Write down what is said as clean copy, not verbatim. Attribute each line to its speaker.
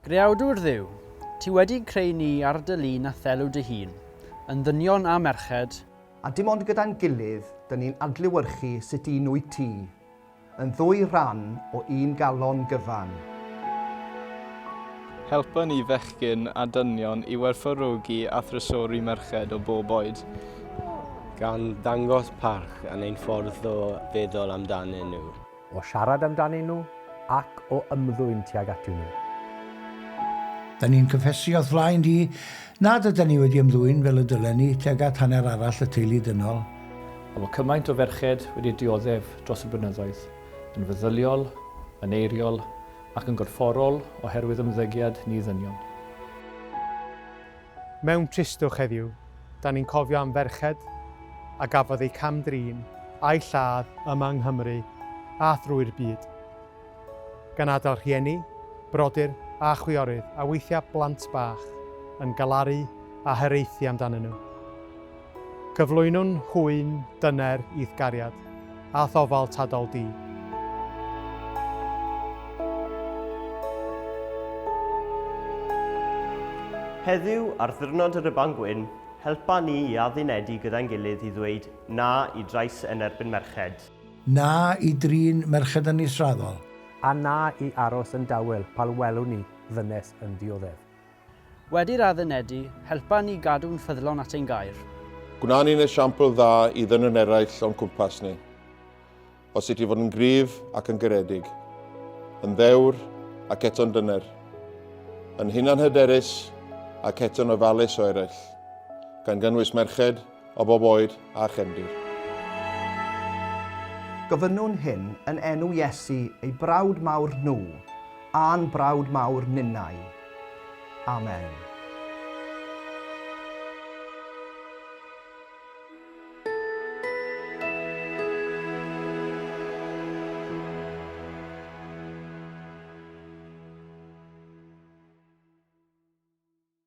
Speaker 1: Greawdwr Dduw, ti wedi creu ni ar dy lun a thelw dy hun, yn ddynion a merched,
Speaker 2: A dim ond gyda'n gilydd dyn ni'n adlewyrchu sut un wyt ti, yn ddwy ran o un galon gyfan.
Speaker 3: Helpa ni fechgyn a dynion i werthfawrogi a thrysori merched o bob oed.
Speaker 4: Gan ddangos parch yn ein ffordd o feddwl amdanyn nhw.
Speaker 5: O siarad amdanyn nhw ac o ymddwyn tuag atyn nhw.
Speaker 6: Da ni'n cyffesu o'th flaen di nad ydan ni wedi ymddwyn fel y dylen ni tuag at hanner arall y teulu dynol.
Speaker 7: A bod cymaint o ferched wedi dioddef dros y blynyddoedd, yn feddyliol, yn eiriol ac yn gorfforol oherwydd ymddygiad ni ddynion.
Speaker 8: Mewn tristwch heddiw, 'da ni'n cofio am ferched a gafodd eu cam-drin a'u lladd yma yng Nghymru a thrwy'r byd. Gan adael rhieni, brodyr a chwiorydd a weithiau blant bach yn galaru a hiraethu amdanyn nhw. Cyflwynwn hwy'n dyner i'th gariad a'th ofal tadol di.
Speaker 9: Heddiw, ar Ddiwrnod y Rhuban Gwyn, helpa ni i addunedi gyda'n gilydd i ddweud 'Na' i drais yn erbyn merched.
Speaker 6: Na i drin merched yn israddol.
Speaker 5: A na i aros yn dawel pan welwn ni ddynes yn dioddef.
Speaker 1: Wedi'r addunedi, helpa ni gadw'n ffyddlon at ein gair.
Speaker 10: Gwna ni'n esiampl dda i ddynion eraill o'n cwmpas ni. O sut i fod yn gryf ac yn garedig, yn ddewr ac eto'n dyner, yn hunanhyderus ac eto'n ofalus o eraill, gan gynnwys merched o bob oed a chefndir.
Speaker 2: Gofynnwn hyn yn enw Iesu ei brawd mawr nhw, a'n brawd mawr ninnau. Amen.